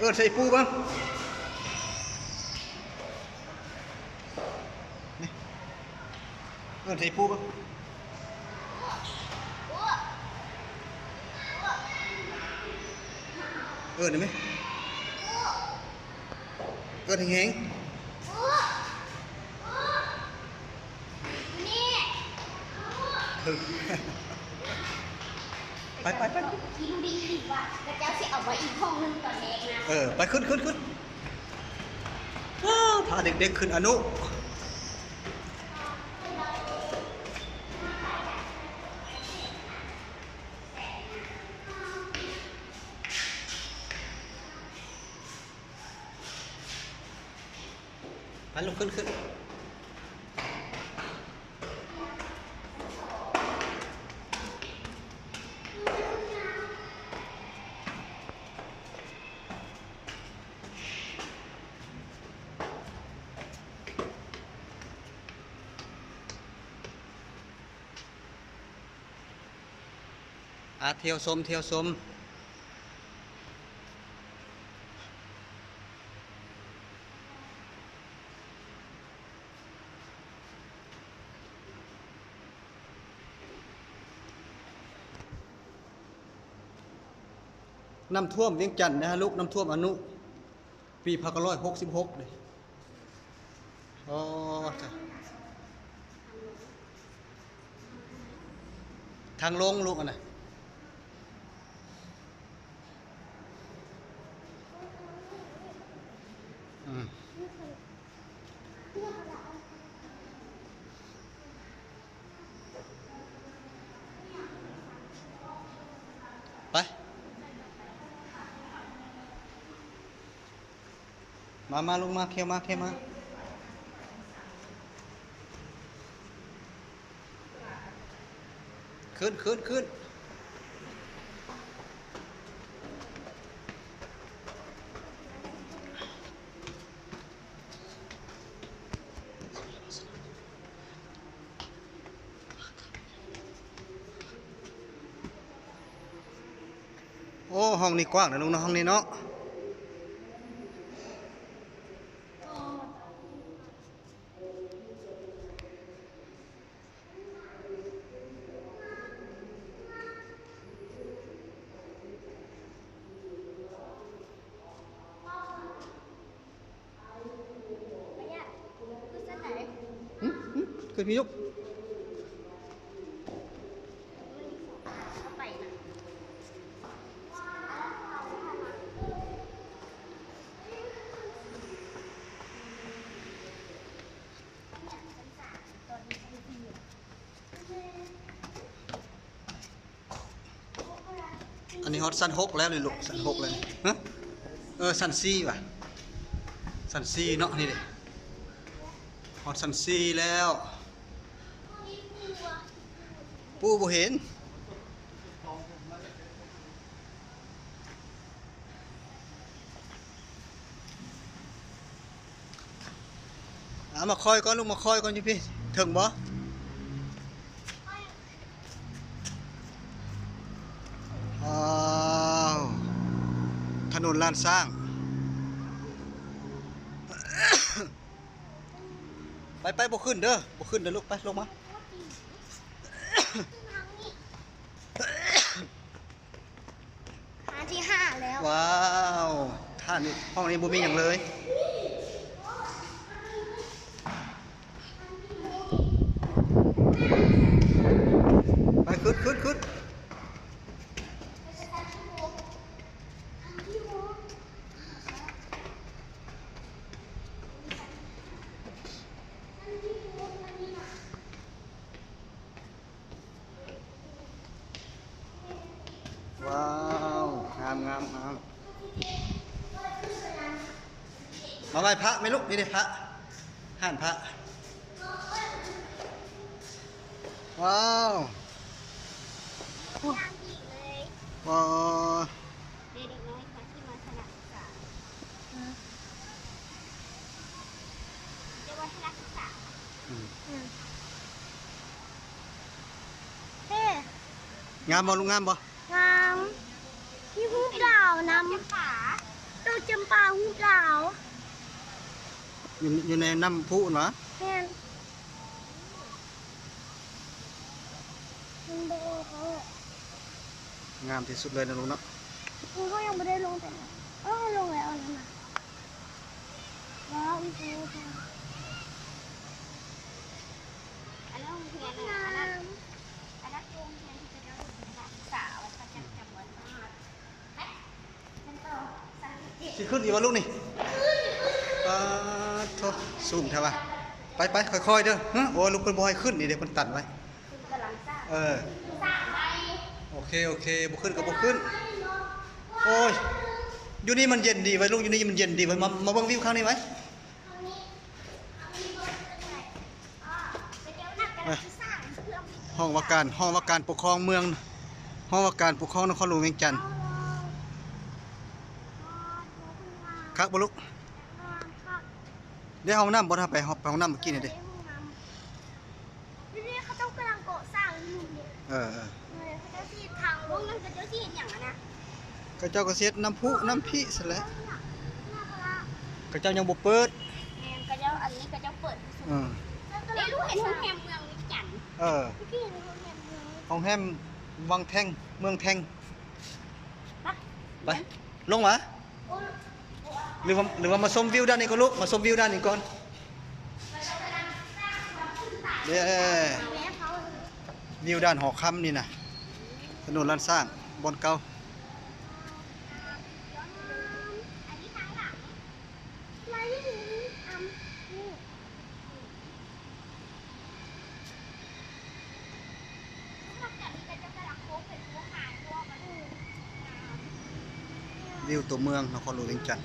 ເອີ້ນໃສ່ປູເບິ່ງ ນີ້ ເອີ້ນໃສ່ປູເບິ່ງ ເອີ້ນໄດ້ໄໝ? ເອີ້ນແຮງໆ. ໄປ ໄປ ໄປ ກິນດີໆ ວ່າເຂົາເຈົ້າຊິເອົາໄວ້ອີກຫ້ອງໜຶ່ງຕອນແລງນະ. ເອີ ໄປ ຂຶ້ນ ຂຶ້ນ ຂຶ້ນ. ອ້າວ ພາເດັກໆ ຂຶ້ນອະນຸ. ໄປລູກ ຂຶ້ນ ຂຶ້ນ. ອາ ທ່ຽວຊົມ ທ່ຽວຊົມ. ນ້ຳຖ້ວມວຽງຈັນນະລູກ ນ້ຳຖ້ວມອະນຸ ປີພັນເກົ້າຮ້ອຍຫົກສິບຫົກເດ້. ອໍ ທາງລົງລູກ ອັນນະ ອືມ. ໄປ ມາ ມາ ລົງມາ ເຄມາ ເຄມາ. ຂຶ້ນ ຂຶ້ນ ຂຶ້ນ. ໂອ້ ຫ້ອງນີ້ກວ້າງນະລູກເນາະ ຫ້ອງນີ້ເນາະ. ຫຶ ຫຶ ຂຶ້ນພີ້ລູກ. ອັນນີ້ຮອດຊັ້ນຫົກແລ້ວນີ້ລູກ ຊັ້ນຫົກແລ້ວນີ້. ຮະ ເອີ ຊັ້ນສີ່ຫວາ ຊັ້ນສີ່ເນາະ ນີ້ເດ້ ຮອດຊັ້ນສີ່ແລ້ວ. ປູບໍ່ເຫັນ. ເອົາ ມາຄອຍກ່ອນລູກ ມາຄອຍກ່ອນ ຢູ່ພີ້ ເຖິງບໍ່? ອ້າວ ຖະໜົນລ້ານຊ້າງ. ໄປ ໄປ ບໍ່ຂຶ້ນເດີ ບໍ່ຂຶ້ນເດີລູກ ໄປ ລົງມາ. ທ່ານທີ່ຫ້າແລ້ວ. ວ້າວ ທ່ານນີ້ ຫ້ອງນີ້ບໍ່ມີຫຍັງເລີຍ. ໄປ ຂຶ້ນ ຂຶ້ນ ຂຶ້ນ. ວ້າວ ງາມ ງາມ ງາມ. ມາໄຫວ້ພະແມ່ລູກ ນີ້ເດ້ພະ ຮ້ານພະ. ວ້າວ ວ້າວ. ເດັກນ້ອຍທີ່ມາສະໜັບສະໜູນ ເອີ ເຈົ້າວ່າສະໜັບສະໜູນ ອືມ ອືມ ເອີ ງາມບໍ່ລູກ ງາມບໍ່? ງາມ ມີຮູບດາວນຳ ເຈົ້າ ຈຳປາຮູບດາວ ຢູ່ ຢູ່ໃນນ້ຳພຸຫັ້ນຫວາ? ແມ່ນ ມັນບໍ່ອອກແລ້ວ. ງາມທີ່ສຸດເລີຍນະລູກເນາະ. ເຮົາຍັງບໍ່ໄດ້ລົງໄປ. ເອີ ລົງແລ້ວນັ້ນນະ. ວ້າວ ອີກແລ້ວ. ອັນນັ້ນໂຮງຮຽນ ອັນນັ້ນ ອັນນັ້ນໂຮງຮຽນທີ່ເຂົາເຈົ້າເຮັດສາ ສາວັດພະຈັນຈຳວັນມາກ. ຊິຂຶ້ນອີກຫວາລູກນີ້? ປາດໂທ້ ສູງແທ້ຫວາ. ໄປໆ ຄ່ອຍໆເດີ. ຮະ ໂອ້ຍ ລູກເພິ່ນບໍ່ໃຫ້ຂຶ້ນນີ້ເດ້ ເພິ່ນຕັນໄວ້. ເອີ ໂອເຄ ໂອເຄ ບໍ່ຂຶ້ນກໍບໍ່ຂຶ້ນ. ໂອ້ຍ ຢູ່ນີ້ມັນເຢັນດີໄວະລູກ ຢູ່ນີ້ມັນເຢັນດີໄວະ. ມາ ມາເບິ່ງວິວຂ້າງນີ້ໄວະ. ຫ້ອງວ່າການ ຫ້ອງວ່າການປົກຄອງເມືອງ ຫ້ອງວ່າການປົກຄອງນະຄອນຫຼວງວຽງຈັນ. ຄັກບໍ່ລູກ? ເດ້ ຫ້ອງນ້ຳບໍ່? ຖ້າໄປ ໄປຫ້ອງນ້ຳມື້ກີ້ນີ້ເດ້. ນີ້ເຂົາເຈົ້າກຳລັງກໍ່ສ້າງຢູ່ນີ້. ເອີ ເອີ ເອີ ເຂົາເຈົ້າຊິທາງລົງນັ້ນ ເຂົາເຈົ້າຊິເຮັດຫຍັງຫັ້ນນະ? ເຂົາເຈົ້າກໍຊິເຮັດນ້ຳພຸນ້ຳພິຊັ້ນແຫຼະ. ເຂົາເຈົ້າຍັງບໍ່ເປີດ. ແມ່ນ ເຂົາເຈົ້າ ອັນນີ້ເຂົາເຈົ້າເປີດຢູ່. ເອີ ເດ້ ລູກເຫັນໂຮງແຮມເມືອງວຽງຈັນ. ເອີ ໂຮງແຮມວັງແທງ ເມືອງແທງ. ໄປ ໄປ ລົງມາ. ຫຼືວ່າ ຫຼືວ່າມາຊົມວິວດ້ານນີ້ກ່ອນລູກ ມາຊົມວິວດ້ານນີ້ກ່ອນ. ເດ້ ວິວດ້ານຫໍຄຳນີ້ນະ ຖະໜົນລ້ານຊ້າງ ບ່ອນເກົ່າ. ວິວຕົວເມືອງນະຄອນຫຼວງວຽງຈັນ.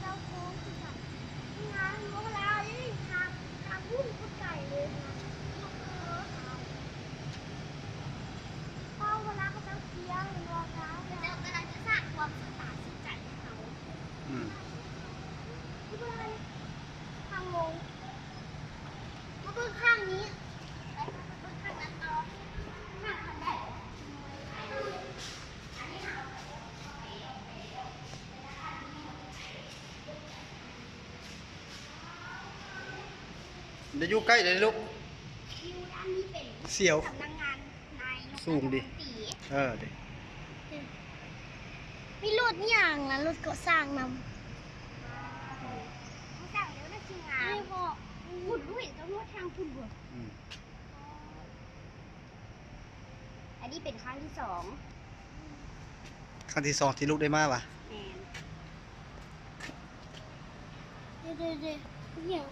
ອືມ ທາງລົງ. ມາເບິ່ງຂ້າງນີ້ ໄປ ໄປເບິ່ງຂ້າງນັ້ນຕໍ່ ຂ້າງ ຂ້າງໃດ. ໄດ້ຢູ່ໃກ້ເດ້ລູກ. ວິວດ້ານນີ້ເປັນ ສຽວ ສຳນັກງານນາຍົກ ສູງດີ ລັດຖະມົນຕີ. ເອີ ເດ້ ມີລົດຫຍັງນະ ລົດກໍ່ສ້າງນຳ. ສ້າງແລ້ວນະ ຊິງາມ. ພຸ້ນ ເຫັນແຕ່ຮອດທາງພຸ້ນພຸ້ນ. ອືມ ອັນນີ້ເປັນຄັ້ງທີສອງ. ຄັ້ງທີສອງທີ່ລູກໄດ້ມາຫວາ? ແມ່ນ. ເດ້ໆໆ ອີຫຍັງ?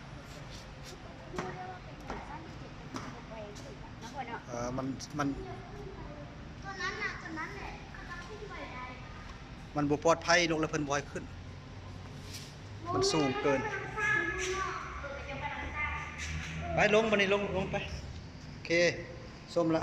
ເອີ ມັນ ມັນ ຕົວນັ້ນນະ ຕົວນັ້ນແຫຼະ ເຂົາຈັບກຸ້ມໄວ້ໄດ້. ມັນບໍ່ປອດໄພລູກ ແລ້ວເພິ່ນບໍ່ໃຫ້ຂຶ້ນ ມັນສູງເກີນ. ໄປ ລົງ ບາດນີ້ລົງ ລົງໄປ. ໂອເຄ ຊົມລະ.